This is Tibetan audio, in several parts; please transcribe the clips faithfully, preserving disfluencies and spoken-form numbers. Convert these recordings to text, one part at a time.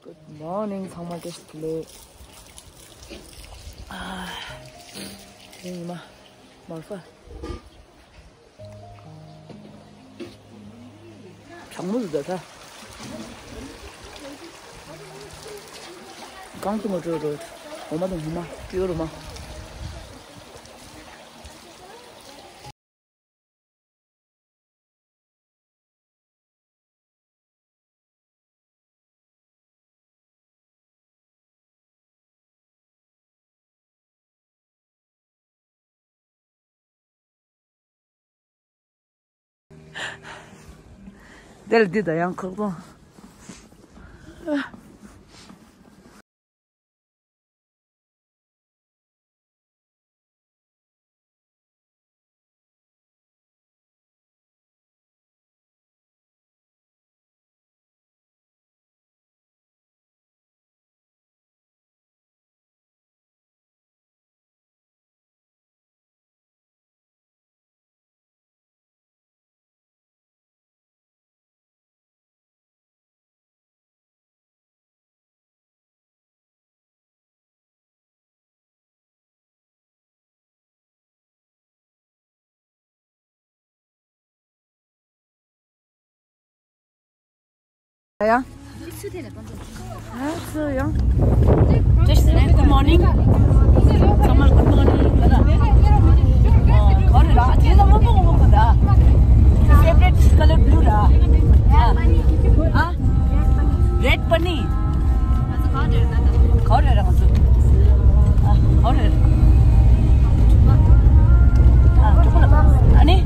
Good morning ཚང་མ། བཀྲ་ཤིས་བདེ་ལེགས། ཨ། དེ་ཉི་མ་མོར་ཧྥ། གྲང་མོ་འདུག་ད་ད། རྐང་དུ་མ་འགྲོ་རོ། འོ་མ་དང་འོ་མ་སྤྲོད་རོ་མ། དེ་ལ་འདི་ད་ཡང་ཁོག་པ། ཡ། ཨ་ཙི་ཡང་། Good morning. ཚང་མ་good morning. ག་རེ་ར། དེ་ལ་མི་པོ་མི་པོ་ད། Favorite color blue ར། ཨ། Red bunny. ག་རེ་ར་ང་ཚོ། ཨ། ག་རེ་ར། ཨ། ཨ་ནི།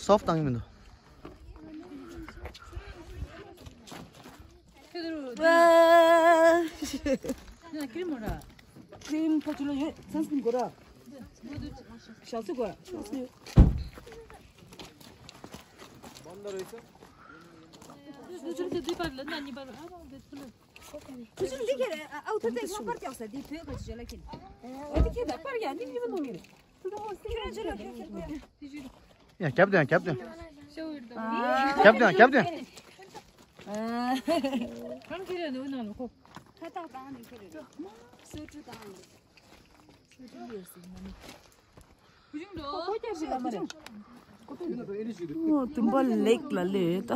སོབ་བཏང་གི་མི་འདུག། ཝ། ཁྲིམ་ཕ་ཚུ་ལ་ཡོད། སན་སི་ཀྲིན་དགོས་ར། ཞག་སི་དགོས་ར། ཞག་སི་ཡོད། ཁུ་ཆུ་འདི་ཁྱེར། ཨ། ཨའུ་ཐུར་ཏེ་ང་པར་རྒྱག་ས་འདི་བོད་ག་ཅི་ལ་ཁྱེར། འོ་འདི་ཁྱེར་ད་པར་རྒྱག་འདི་མི་མི་མི་རེད། ཁྱེར་ར་ཁྱེར་ཁྱེར་ཁོ་ཡ། ཡ་རྒྱབ་དོན་རྒྱབ་དོན། རྒྱབ་དོན་རྒྱབ་དོན། གང་ཁྱེར་ར་འདི་འོ་ན་ལོ་ཁོ། ཁ་བཏགས་བཏང་ནས་ཁྱེར་རེད། སོ་བཀྲུ་བཏང་ནས། སོ་བཀྲུ་ཡོད་ཟེར་ན་ནི། ཨོ་དུམ་པ་ལེགས་ལ་ལེ་ད།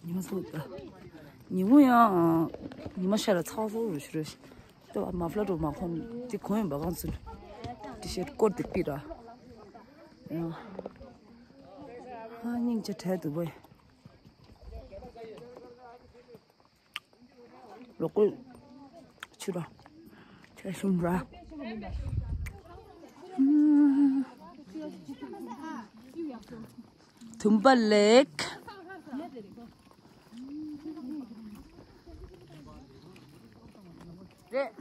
ཉི་མ་སོ་ད། ཉི་མ་ཡང་ཉི་མ་ཤར་ལ་ཚ་སོ་རུ་ཤི་རུ་ཤི། ལྟོས་མ་ཕླ་འགྲོ་མ་ཁོམ་དེ་གོན་ཡོད་པ་གང་ཚུལ། ཏི་ཤེར་ཀོར་དེ་པི་ར། ཡང་། ཧ་སྙིང་རྗེ་བྲལ་འདུག་བས། རོགས་སྐུ། ཆུ་ར། ཆ་ཤུམ་ར། དུམ་པ་ལེགས། རེད།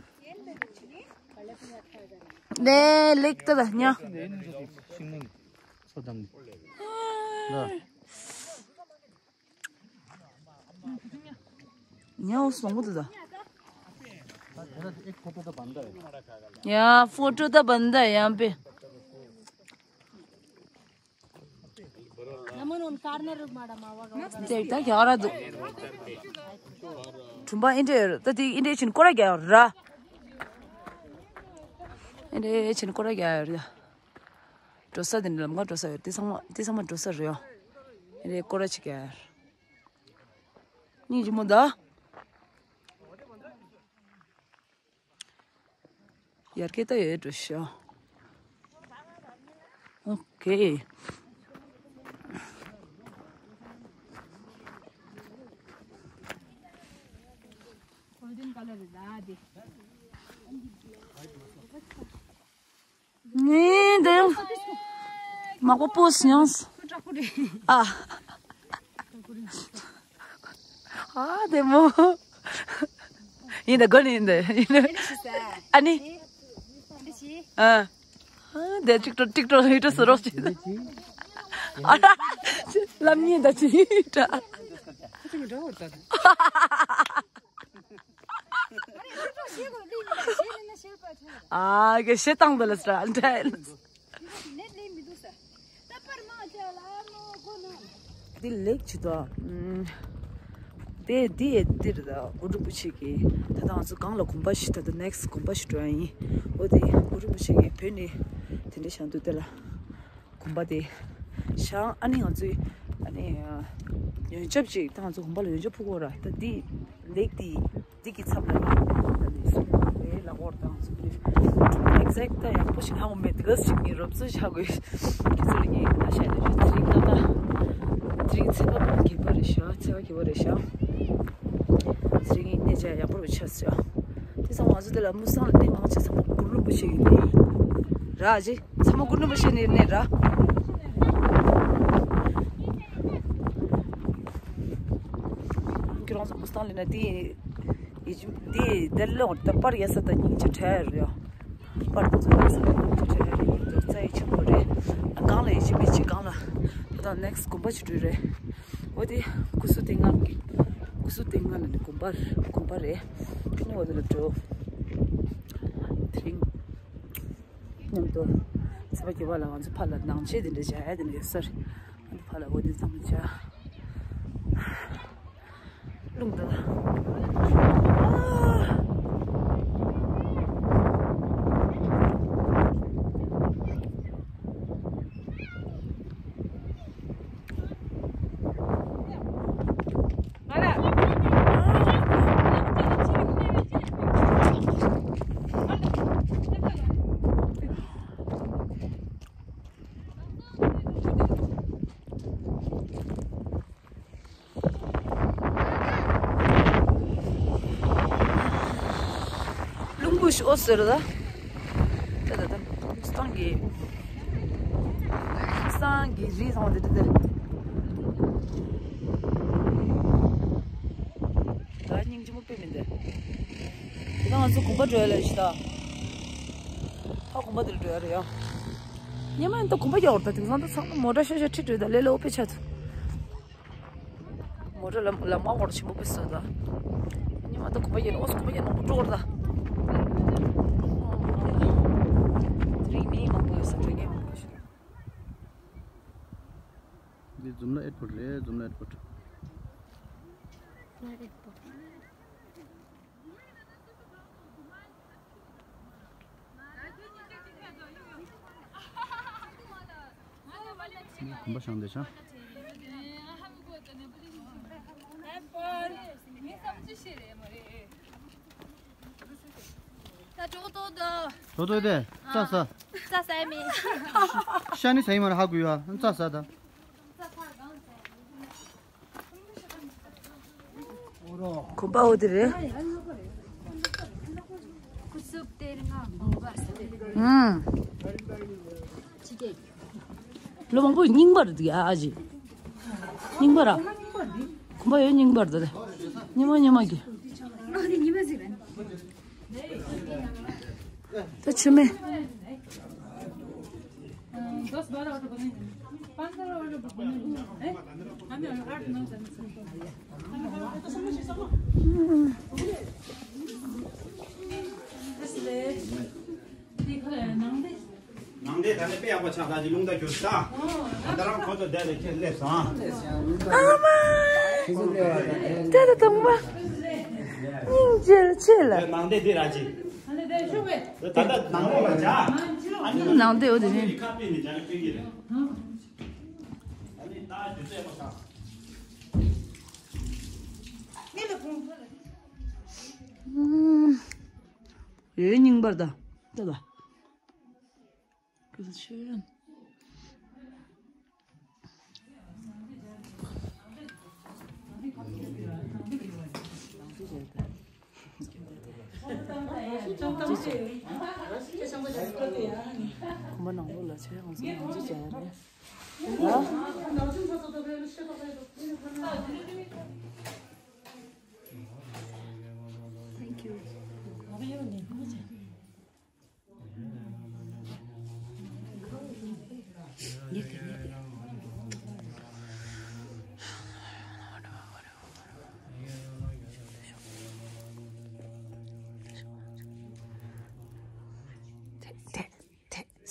ནས་ལེགས་ཏེ་ལ་ཉ། ཤིང་ནི་སོ་དམ་ནི། ཉའོ་སོང་གོ་དུ་ད། या फोटो तो बनता है यहाँ पे। ད་རྒྱ་གར་འདུག་ཁྲུམ་པ་ཨིན་དྲེ་ད་དེ་ཨིན་དྲེ་ཆིན་ཀོ་ར་རྒྱ་ར། ཨིན་དྲེ་ཆིན་ཀོ་ར་རྒྱ་ར། འགྲོ་ས་དེ་འདྲ་ལམ་ཁ་འགྲོ་ས་ཡོད་དེ་ཚང་མ་དེ་ཚང་མ་འགྲོ་ས་རེད་ཡོ། ཨིན་དྲེ་ཀོ་ར་ཆི་རྒྱ་ར། སྙིང་རྗེ་མོ་ད། ཡར་སྐད་ད་ཡོད་འགྲོ་ཤོག་ཨོ་ཁེ། ངས་འདི་ཡང་མག་པ་པོ་སི་ཡོངས། ཨ། ཨ་དེ་མོ། ཡིན་ད་དགོན་ཡིན་ད་ཡིན། ཨ་ནི། ཨ། ཨ་དེ་ཅིག་ཏོ་ཏིག་ཏོ་ཡིད་དུ་སུ་རོགས་ཅི། ཨ་ར། ལམ་ཉིན་ད་ཅི་ཡིན་ད། ཨ་གེ་ཞེ་སྟངས་འདི་ལ་སྲ་འདྲ། འདི་ལེགས་ཆི་དོ། དེ་འདི་ཡེ་འདིར་ད་གུ་རུ་པུ་ཆེ་གི་ད་ལྟ་ང་ཚོ་གང་ལ་གོམ་པ་ཞིག་ད་ལྟ་ནེག་སི་གོམ་པ་ཞིག་འགྲོ་ཡ་ཡིན། འོ་དེ་གུ་རུ་པུ་ཆེ་གི་བོད་ནས་དེ་འདྲ་བྱང་འདུག་དེ་ལ། གོམ་པ་དེ་ཤང་ཨ་ནི་ང་ཚོའི་ཨ་ནི་ཡོན་ཆབ་ཅིག་ད་ང་ཚོ་གོམ་པ་ལ་ཡོན་ཆབ་ཕུག་གོ་ར་ད་འདི་ལེགས་དེ་འདི་གི་མཚམས་ལ་ཡིན་ད་ནི་སུ་ལ་ལ་འོར་ད་ང་ཚོ་འདི་ཨེག་ཟེག་ད་ཡག་པོ་ཞིག་ཧ་གོ་མེད་དེ་ག་ཞིག་ནི་རོབ་ཚོ་ཆ་དགོས་ཁྱེད་ཚོ་ལ་ངས་ང་ཤ་ཡ་ཚེ་རིང་ད་ད་ཚེ་རིང་ཚེ་པ་མ་གི་པ་རེ་ཤ་ཚེ་བ་གི་པ་རེ་ཤ་ཚེ་རིང་གནས་བྱ་ཡག་པོ་རུ་ཆ་ཟེར། དེ་ཚོ་ང་ཚོ་དེ་ལ་མུ་སང་ལ་གནས་མང་ཆེ་ཚང་མ་གུ་རུ་རིན་པོ་ཆེ་ཡིན་ཏེ། ར་ཇི་ཚང་མ་གུ་རུ་རིན་པོ་ཆེ་ནས་གནས་ར། ཁྱེད་རང་ཚོ་མུ་སང་ལ་ན་དེ་ཡི་ཇི་དེ་དེ་ལོག་ད་པར་ཡ་ས་ད་སྙིང་རྗེ་བྲལ་རེད་ཡ། པར་དེ་ཚོ་ཡ་ས་ད་སྙིང་རྗེ་བྲལ་རེད་ཡ། རྩ་ཡི་ཆེན་པོ་རེད། གང་ལ་ཡི་ཇི་མི་ཆེ་གང་ལ་ད་ནེག་སི་གོམ་པ་ཆུ་འགྲོ་རེད། འོ་དེ་སྐུ་གཟུགས་དེ་ང་གི་སྐུ་གཟུགས་དེ་ང་ལ་ནི་དགོན་པར་དགོན་པ་རེད། ཁྱོད་ནི་འོ་དེ་ལ་འགྲོ། དེ་རིང་མཉམ་དུ་ཚེ་པ་སྐྱེ་བ་ལ་ང་ཚོ་ཕ་ལ་ནང་ཆས་དེ་འདྲ་བྱ་ཡ་དེ་འདྲ་ཡོད་ས་རེད། ང་ཚོ་ཕ་ལ་འོ་དེ་ཚང་མ་བྱ། རླུང་དུ། རླུང་བུ་ཤོག་ཟེར་ད། ད་ད་ད། སྟོང་གི་སང་གི་རི་སང་དེ་དེ་དེ། ད་སྙིང་རྗེ་མོ་དཔེ་མི་འདུག་དེ་ང་ཚོ་གོམ་པ་འགྲོ་ཡ་ལ་ཤི་ད། ཧ་གོམ་པ་དེར་འགྲོ་ཡ་རེད་ཡ། ཉི་མ་ཡིན་ད་གོམ་པ་རྒྱག་འོར་ད་དེང་སང་ད་ཚང་མ་མོ་ཊ་ཤ་ཤ་ཁྲིད་འགྲོ་ད་ལེ་ལེ་ཨོ་པེ་ཆ་ཚོ། མོ་ཊ་ལམ་ལམ་ཁ་འོར་ཆེན་པོ་དཔེ་སོ་ད། ཉི་མ་ད་གོམ་པ་རྒྱག་ཨོ་སི་གོམ་པ་རྒྱག་མང་པོ་འགྲོ་འོར་ད། དེ་རིང་མི་མང་པོ་ཡོད་ས་འགྲོ་ངེས་མང་པོ་ཞིག་འདི་འཛོམས་ལ་ཨེར་པོར་རེད། འཛོམས་ལ་ཨེར་པོར། གོམ་པ་བཞེངས་བསྡད་ཤག་ད་གྲོགས་ཏོ་ད། གྲོགས་ཏོ་དེ་རྩྭ་ཟ། རྩྭ་ཟ་མི། ཤ་ནི་ཟ་ཡི་མ་རེད། ཧ་གོ་ཡ། རྩྭ་ཟ་ད། གོམ་པ་འོ་དེ་རེད། ཨུམ། ལོ་མང་པོ་རྙིང་པ་རེད་ཨ་ཅེ། རྙིང་པ་ར། གོམ་པ་ཡོད་རྙིང་པ་རེད་ད། ཉི་མ་ཉི་མ་གི། ད་ཆུ་མེད། ནང་དེ་ད་ནི་དཔེ་ཡག་པོ་ཆགས། ད་ཅི་རླུང་རྟ་གྱུར་ས། ད་ལྟ་རང་ཁོ་ཚོ་བསྡད་ནས་ཁྱེད་སླེབས་སོང་། ཨ་མ། ད་ད་དང་མ། སྙིང་རྗེ་ཆེ་ལ། ནང་དེ་འདི་ར་ཅི། ད་ད་ནང་ལོགས་ལ་ཇ། ནང་དེ་འོ་དེ་ནི། ཁ་པི་ནི་ཇ་ནི་ཕན་གྱི་རེད། ཨ་ནི་ད་རྒྱུ་ཚོད་ཡག་པོ་ཆགས། ཡོད་རྙིང་པར་ད། ད་ད། ཁྱོད། ཁོ་མ་ནང་ལོགས་ལ་ཆེ་ཡང་ང་ཚོ་ང་ཚོ་བྱ་ཡ་རེད། ཨ། Thank you.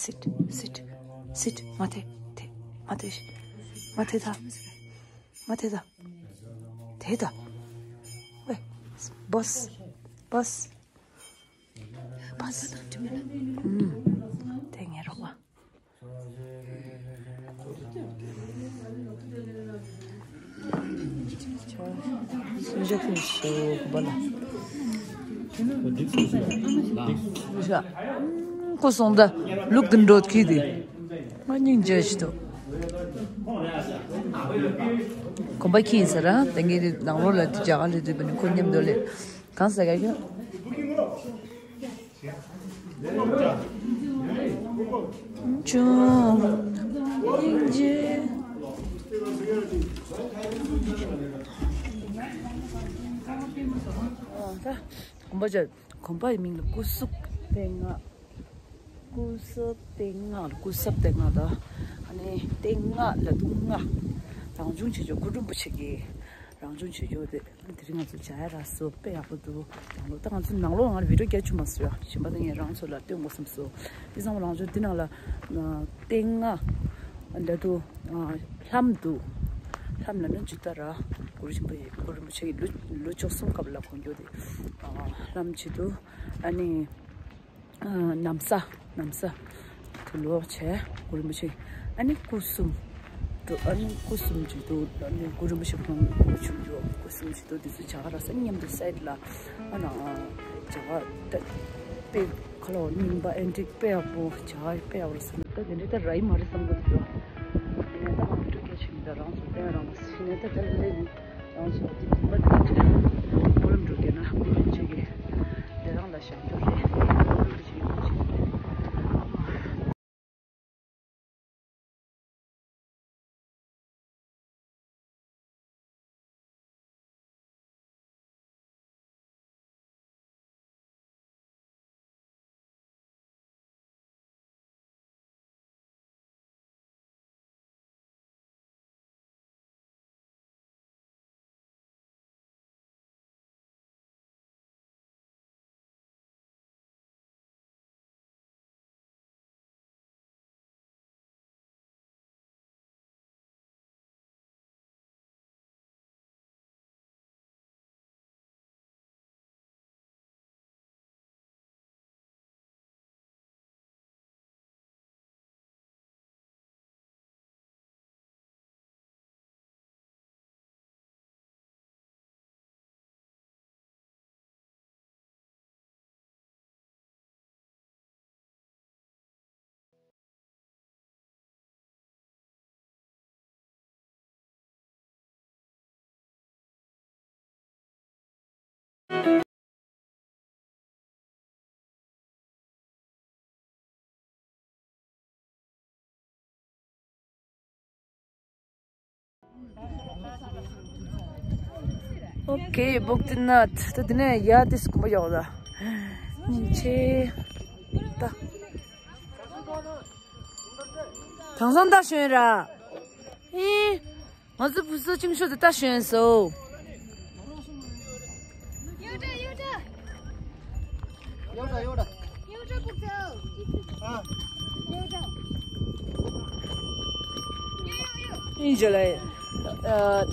Sit, sit, sit. མ་ཐེ། ཐེ། མ་ཐེ། མ་ཐེ་ད། མ་ཐེ་ད། ཐེ་ད། ཝེ། བོས། བོས། བོས། ཨུམ། དེ་ངའི་རོགས་པ། སུན་ཞབས་ཀྱི་ཞོ་གོ་བ་ལ། ཁོ་སོང་ད་ལུག་དུ་འགྲོ་གི་དེ། ང་སྙིང་རྗེ་ཞིག་འདུག་གོམ་པ་ཁྱི་ཡིན་ས་ར། དེ་ངས་དེ་ནང་ལོགས་ལ་དེ་རྒྱ་གར་ལ་དུས་པ་ནི་ཁོ་མཉམ་དུ་ལས། གང་ཟེར་ག་ཁྱོད། ཅུང་སྙིང་རྗེ། ཨ་ད་གོམ་པ་ཅག་གོམ་པ་ཡི་མིང་ལ་སྐུ་གཟུགས་སྟེང་ང་། སྐུ་གཟུགས་སྟེང་ང་། སྐུ་གཟུགས་སྟེང་ང་ད། ཨ་ནི་སྟེང་ང་ལ་དུང་ང་། རང་བྱུང་ཆེ་ཆུང་སྐུ་རིན་པོ་ཆེ་གི་རང་བྱུང་ཆེ་ཆུང་དེ། དེ་རིང་ང་ཚོ་བྱ་ཡ་ར་སོ་དཔེ་ཡག་པོ་འདུག་ནང་ལོགས་ད་ང་ཚོ་ནང་ལོགས་ང་ལ་བི་ཌིའོ་རྒྱག་བཅུག་མ་སོང་ཡ། གཞན་པ་ད་ངས་རང་ཚོ་ལ་སྟོན་དགོས་བསམ་སོང་། དེ་ཚང་མ་རང་ཚོ་འདི་ནང་ལ་སྟེང་ང་འདྲ་འདུག་ལྷམ་འདུག་ལྷམ་ལ་ནི་ཇི་ལྟར་ར་གུ་རུ་ཆེན་པོ་ཡི་གུ་རུ་རིན་པོ་ཆེ་ཡི་ལོ་ལོ་བཅུ་གསུམ་སྐབས་ལ་གོན་རྒྱུ་དེ་ལྷམ་ཇི་འདུག་ཨ་ནི། ཨ། ན་བཟའ། ན་བཟའ། དུ་ལོག་བྱས་གུ་རུ་རིན་པོ་ཆེ། ཨ་ནི་སྐུ་གསུམ། དུ་ཨ་ནི་སྐུ་གསུམ་གྱི་དུ་ཨ་ནི་གུ་རུ་རིན་པོ་ཆེ་ཁོང་གི་ཆུང་ཆུང་སྐུ་གསུམ་གྱི་དུ་དེ་ཚོ་བྱ་དགའ་རག་ས་མཉམ་དུ་སེ་ཊི་ལ། ཨ་ན་བྱ་དགའ་ད་དཔེ་ཁ་ལོ་རྙིང་པ་ཨེན་ཊིག་དཔེ་ཡག་པོ་བྱ་དགའ་དཔེ་ཡག་པོ་རག་ས་ད་དེ་འདྲའི་ད་རག་གི་མ་རེད་བསམ་གི་འདུག་ཡིན་ནའི་ད་ང་བི་ཌིའོ་སྐད་ཆ་མི་ད་རང་ཚོ་བསྟན་རང་མ་ཟིན་ནའི་ད་ད་ལས་ནི། རང་ཚོ་འདི་དུས་པ་འདི་ཚོ་སྨོན་ལམ་འགྲོ་གི་ན་སྨོན་ལམ་བྱེད་ཀྱི། དེ་རང་ལ་བཞག་རྒྱུ་རེད། སྨོན་ལམ་བྱེད་ཀྱི་ཡོད་ཅིག་རེད། ཨོ་ཁེ། སྦུག་ཏི་ནཱཐ། ད་དེ་ནས་ཡར་ཏོག་ཙམ་གོམ་པ་ཡོད་ལ། སྙིང་རྗེ། ད། དེང་སང་ལྟ་ཞོན་ར། ཨེ། ང་ཚོ་བུ་ཚོ་ཅིང་ཤོ་དེ་ལྟ་ཞོན་སོ། ཡོད་འདྲ་ཡོད་འདྲ། ཡོད་འདྲ་ཡོད་འདྲ། ཨ། ཡོད་འདྲ། ཡིན་ཞོ་ལ། ཨ།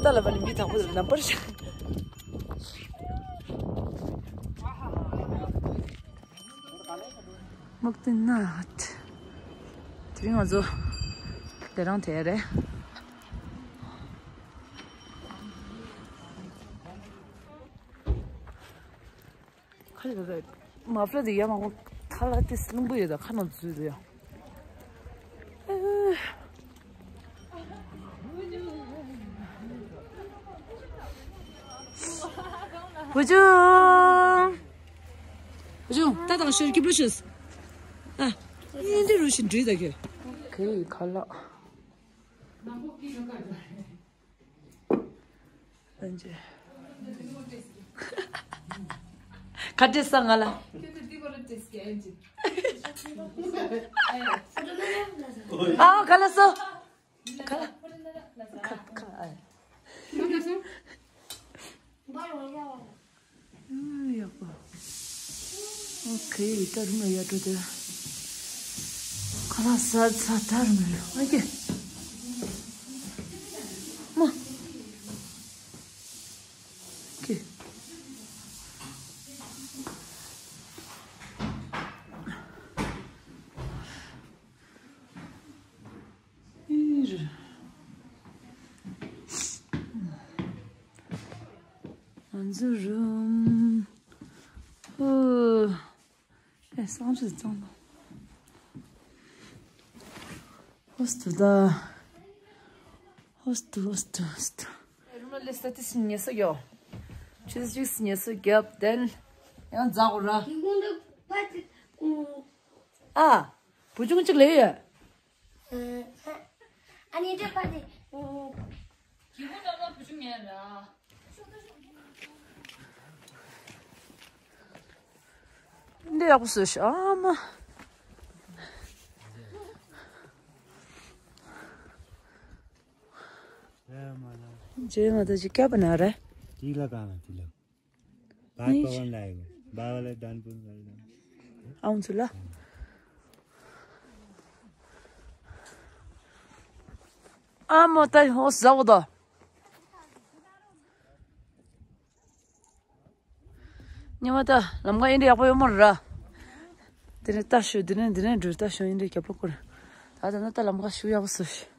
ལྟ་ལ་བ་ནི་མི་དང་པོ་དེ་ལ་ནམ་པར་ཤ། སྦུག་ཏི་ནཱཐ། དེ་རིང་ང་ཚོ་དེ་རང་དེ་རེད། ཁ་ལ་རེད། མ་ཕ་ལ་དེ་ཡ་མ་གོ། ཐ་ལ་དེ་སློང་པོ་ཡོད། ད་ཁ་ནང་འཛུལ་དུ་ཡ། བུ་ཆུང་། བུ་ཆུང་། ད་དང་ཤོར་སྐྱིད་པོ་ཤོས། ཨ། ཨིན་འདི་རུ་ཞིག་འདྲུད་ད་གི། ཁེ་ཡི་ཁ་ལག། ལན་ཅེ། ཁ་ཏྲེ་ས་ང་ལ། ཨ། ག་ལ་སོ། ག་ལ། ག་ལ། ཨ། ཡག་པོ། ཨོ་ཁེ། ད་རུམ་ལ་ཡར་འགྲོ་དེ། ཁ་ལག་ཟ་ཚར། ད་རུམ་ལ་ཡོད། ཨ་ཀེ། མ། ཀེ། ཨེ་རེད། ང་ཚོ་རུམ། ཧོ། ཨེ། སང་ཕོད་གཙང་མ། ཧོ་སི་ཊེལ་ད། ཧོ་སི་ཊེལ། ཧོ་སི་ཊེལ། ཧོ་སི་ཊེལ། རུམ་ལ་སླེབས་ས་དེ་སི་ཉལ་ས་ཡོད། ཆུ་ཚོད་གཅིག་སི་ཉལ་ས་རྒྱབ། དེན་ཡང་འཛག་གོ་ར། ཨ། བུ་ཆུང་གཅིག་ལས་ཡོད། ཨ་ནི་འདྲ་པ་དེ། འདི་ཡག་པོ་བཟོས་ཤག་ཨ་མ། རྗེས་མ་ད་ཅིག་སྐྱབས་ན་རེད། ཅིག་ལ་གང་ལ་ཅིག་ལ། बात पवन लाएगा। बावल है दानपुर का। आउँछु ल। आ म त होस जाऊ द। ཉི་མ་ད་ལམ་ཁ་ཨིན་དྲ་ཡག་པོ་ཡོད་མ་ར། དེ་ནས་ལྟ་ཞོ། དེ་ནས་འདི་ནས་འགྲོ། ལྟ་ཞོ་ཨིན་དྲ་རྒྱབ་ལོགས་སྐོར། ད་ད་ན་ད་ལམ་ཁ་ཞུ་ཡག་པོ་བཟོས་ཤག་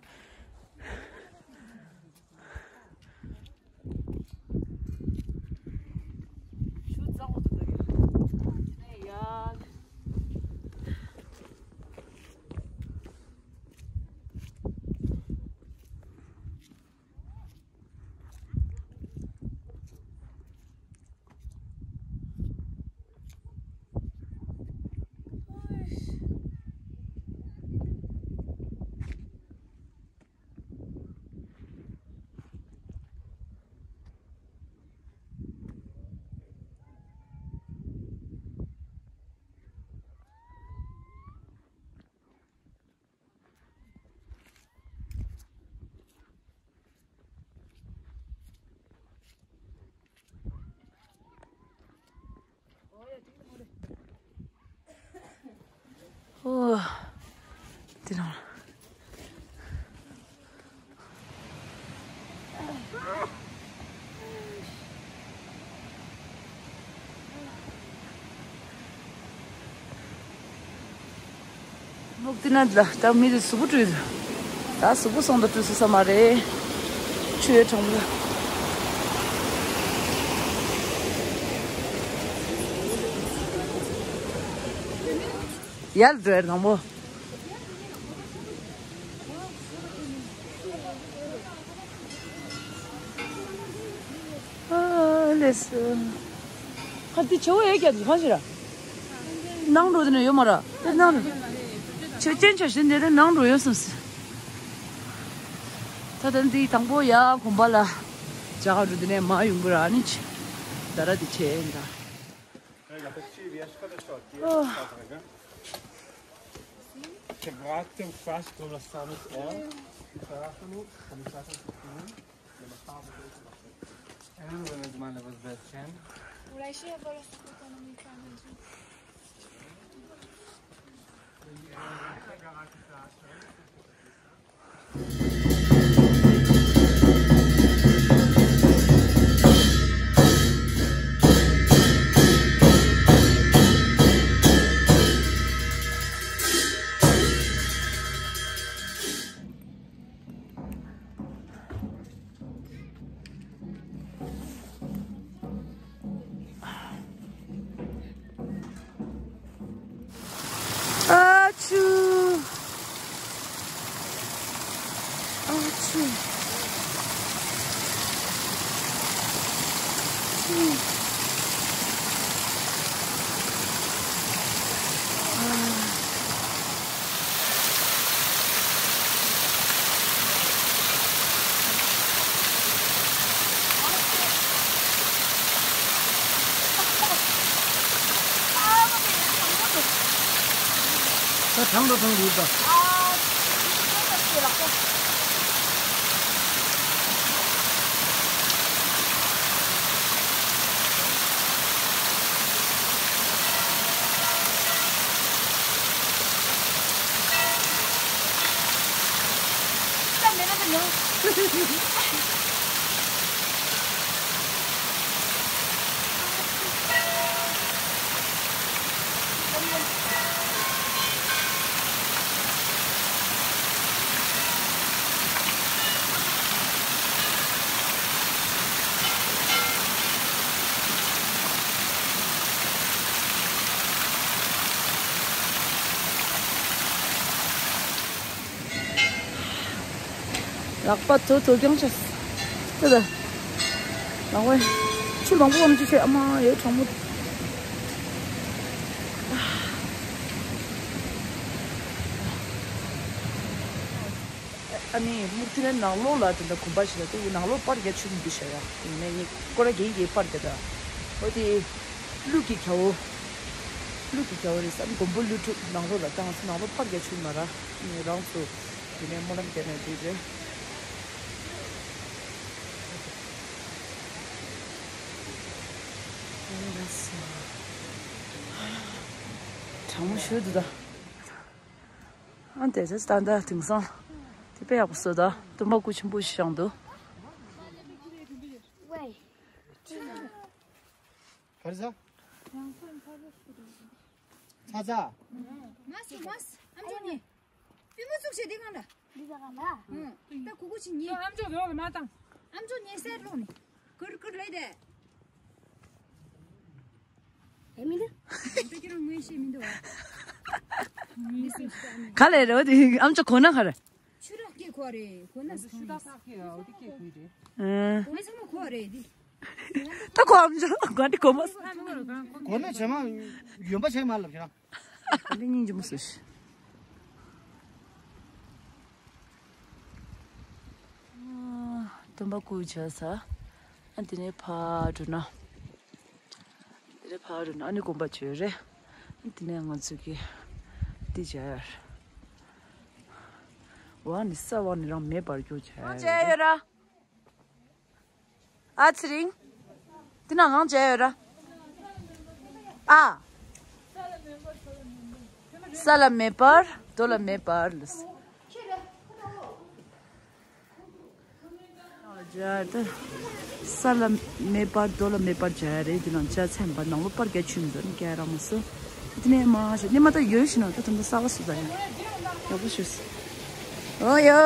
ཨོ། དེ་རང་། སྨུག་དེ་ན་ལ་ད་མི་དེ་གཟུགས་པོ་བཀྲུས། ད་གཟུགས་པོ་སོང་དུ་བཀྲུས་སོང་ས་མ་རེད། ཆུ་ཡོད་གྲང་མོ་ལ། ཡར་འགྲོ་ཡར་དང་པོ། ཨ་ལས། ཁ་དེ་ཆེ་བོ་ཡོད་ཀྱང་གང་ཞིག་ར། ནང་འགྲོ་དེ་ནས་ཡོད་མ་ར། དེ་ནང་འགྲོ། ཆེ་ཅན་ཆ་ཞིག་འདི་རེ་ནང་འགྲོ་ཡོད་སམ་སི། ད་ལྟ་འདི་དང་པོ་ཡ་གོམ་པ་ལ་བྱ་ག་འགྲོ། འདི་ནས་མ་ཡོང་གི་ར་ནི་ཆ་ད་ར་འདི་ཆེ་ཡིན་ད། Prega, percebi, acho che adesso ti sta. Che grazie, un fascio con la salute, eh? Sarà con un, con un fascio con un, e non vuole male, vuole bene, cioè. Ora esce e vuole sapere quando mi fa. ཨ་ཆུ། ཨ་ཆུ། ཆུ། ཨ། ད་གྲང་དང་གྲང་རེད་ད། ལག་པ་དོ་དོ་རྐྱང་ཆགས། ཙི་ད། ལག་པ། ཆུ་མང་པོ་བབས་ཅི་བྱས། ཨ་མ་ཡོད་གྲང་མོ། ཨ་ནི་མུ་མཐུད་ནས་ནང་ལོགས་ལ་དེ་འདྲ་གོམ་པ་ཞིག་ལ་དེ་ཡི་ནང་ལོགས་པར་རྒྱག་ཆུ་མི་འདུག་ཤ་ཡ། དེ་ནས་ངས་སྐོར་ར་རྒྱག་རྒྱག་པར་རྒྱག་ད། འོ་དེ། ཀླུ་གི་རྒྱལ་པོ། ཀླུ་གི་རྒྱལ་པོ་རེད་བསམ། མགོན་པོ་ཀླུ་སྒྲུབ་ནང་ལོགས་ལ་བཏང་སོང་། ནང་ལོགས་པར་རྒྱག་ཆུ་མ་ར། ངས་རང་ཚོ་དེ་ནས་སྨོན་ལམ་རྒྱག་ནས་དེ་རེད། གྲང་མོ་ཞེ་པོ་འདུག་ད། ཨ་དེ་ཚེ་ད་ལྟ་དེང་སང་དེ་དཔེ་ཡག་པོ་བཟོས་ད། སྟོན་པ་སྐུ་ཆེན་པོ་ཞིག་བཞེངས་འདུག། ག་རེ་ཟ། ཚ་ཚ། མ་སུ་མ་སུ། ཨམ་ཅོག་ཉན། པུས་མོ་བཙུགས་བྱས་དེ་གང་ལ། འདི་ཟ་གང་ལ། ཨུང་། ད་གུ་གུ་ཆི་ཉན། ཨམ་ཅོག་ལོག་ལ་མ་བཏང་། ཨམ་ཅོག་ཉན་སར་ལོག་ནི། ཀུར་ཀུར་ལས་དེ། ཨེ་མི་འདུག། ད་ཁྱེད་རང་ངོས་ཤེས་མི་འདུག་ཨ། མི་སེམས་ཤེས་ཨ་ནི། ག་ལས་རེད་འོ་དེ་ཨམ་ཅོག་གོ་ན་ག་རེ། ཆུ་རགས་སྐྱེ་གོ་རེད་གོ་ན་སི་ཁང་། ཆུ་རགས་སྐྱེ་གོ་རེད་དེ། ཨ། ངས་ཚང་མ་གོ་རེད་དེ། ད་གོ་ཨམ་ཅོག་གོ་འདི་གོ་མ་སོང་། གོ་ན་བྱེ་མ་ཡོན་པ་བྱེ་མ་ལབ་ཁྱེད་རང་། ཨ་ནི་སྙིང་རྗེ་མོ་བཟོས་ཤིག། སྟོན་པ་སྐུ་བྱ་ས། ཨ་དེ་ནས་ཕར་འགྲོ་ན། དེ་ནས་ཕར་འགྲོ་ན་ཨ་ནི་དགོན་པ་བྱོས་རེད། ཨ་དེ་ནས་ང་ཚོ་གི་འདི་བྱ་ཡར། ཝ་ནི་ས་ཝ་ནི་རང་མེད་པར་རྒྱུ་བྱ་ཡར། ཨ་ཚེ་རིང་། འདི་ན་གང་བྱས་ཡོད་ར། ཨ། ས་ལ་མེ་འབར་རྡོ་ལ་མེ་འབར་ལ། ས་ལ་མེ་འབར་རྡོ་ལ་མེ་འབར་བྱས་རེད། འདི་ནང་ཅ་ཚན་པ་ནང་ལོ་པར་རྒྱ་ཆུ་མི་འདུག་ནི་སྐྱ་ར་མ་སོ། འདི་ནས་མ་ཤོད་ནི་མ་ད་ཡོད་ཤི་ན་ད་དུང་ད་ས་བ་སུ་ད་ཡ། ཡག་པོ་ཤོད། ཨོ་ཡོ།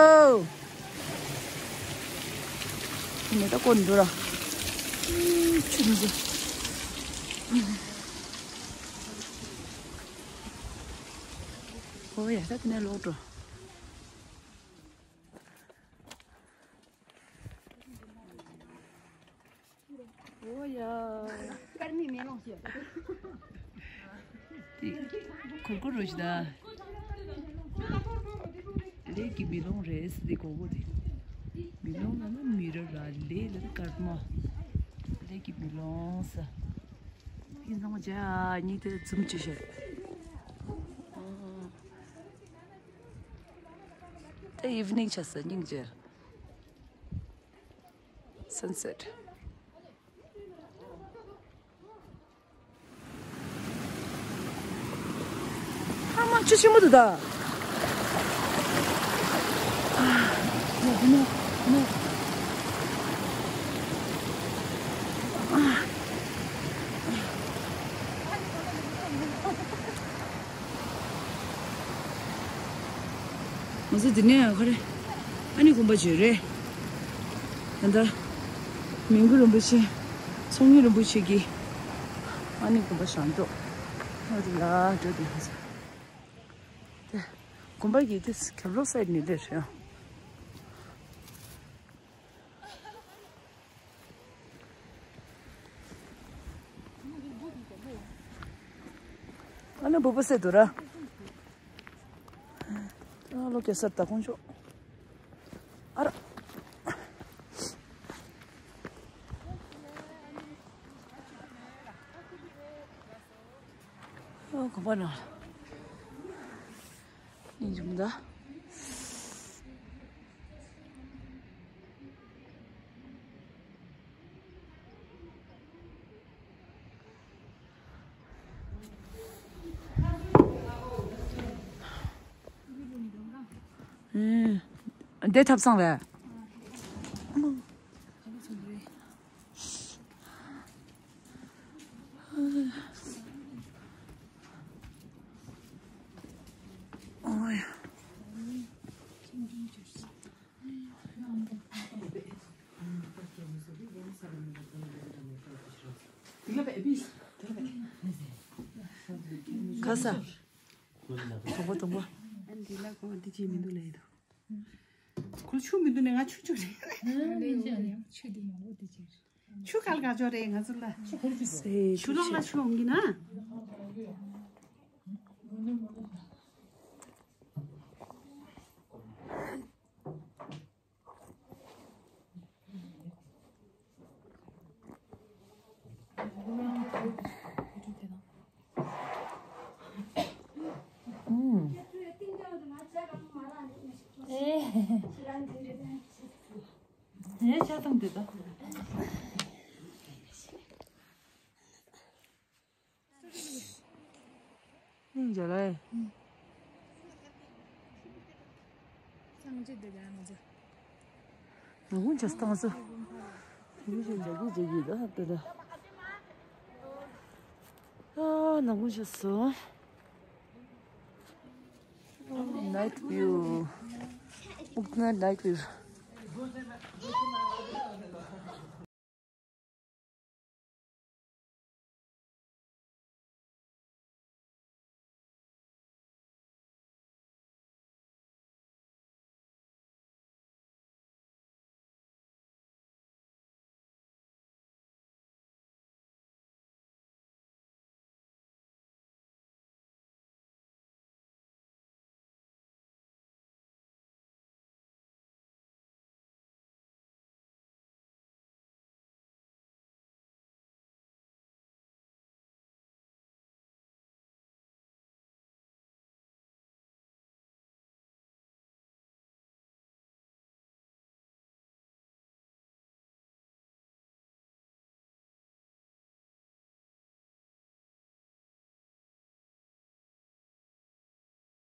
ངས་ད་སྐོར་འགྲོ་ར། ཆུ་མི་འདུག། ཨོ་ཡ་ད་དེ་ནས་ལོག་འགྲོ། ཨོ་ཡ། དཀར་མེ་མེ་ལོང་ཞེས། དེ་གུར་གུར་རུ་ཞིག་ད། ལས་ཀྱི་མེ་ལོང་རེད་དེ་གོ་གོ་དེ། མེ་ལོང་ལ་ན་མི་རོ་ར་ལེ་ལ་ན་དཀར་མོ། ལེ་གི་མེ་ལོང་ས། ཡིན་ནོ་ཇ་ཉི་དེ་ཛུམ་ཅི་ཤར། ད་ཨིབ་ནིང་ཆ་ས་སྙིང་རྗེ། སན་སེཊ། ཨ་མ་ཆུ་ཆེན་པོ་འདུག་ད། ཨ། ཨ་ནི། ཨ་ནི། ཨ། ང་ཚོ་འདི་ནས་ཁ་རེ། ཨ་ནི་དགོན་པ་བརྗོད་རེད། ད་ལྟ་མི་འགུ་རིན་པོ་ཆེ། ཚོགས་གཉིས་རིན་པོ་ཆེ་གི་ཨ་ནི་དགོན་པ་བཞེངས་འདུག་ཨ་དེ་ལ་འགྲོ་དེ་ང་ཚོ། དེ་དགོན་པ་གི་དེ་གབ་ལོག་སའིཌ་ནས་སླེབས་རེད། ཨ་ནི་སྦུག་པ་སེ་དུ་ར། ཨ་ལོ་གེ་སར་ད་ཁོང་ཆོ། ཨ་ར། ཨ་གོམ་པ་ན། ཉིན་ཅུང་ད། ཨུམ། འདི་ཐབ་ཚང་རེད། ཨོ་ཡ། ག་ས། དང་པོ་དང་པོ། ཨ་འདི་ལ་ཁོ་འདི་ཅི་མི་འདུག་ལབ་ཡོད་དོ། ཁོ་ཆུ་མི་འདུག་ནས་ང་ཆུ་ཆུ་རེད། ཆུ་འདི་མང་པོ་འདི་ཅི་རེད། ཆུ་ག་ལ་ག་ཅོག་རེད་ང་ཚོ་ལ། ཆུ་ཁོར་ཅི་ཟེར། ཆུ་ལོག་ལ་ཆུ་འོང་གི་ན། ཨེ། ངས་ཆ་ཚང་འདི་ལྟ། སྙིང་རྗེ་ལ། ནག་ཁུང་ཆ་སྟངས་སུ། སྙིང་རྗེ་འཇའ་གི་འཇའ་གི་ད་ལྟ་ད། ཨ་ནག་ཁུང་ཆ་སོ། Night view. ཨུག་ན་night view.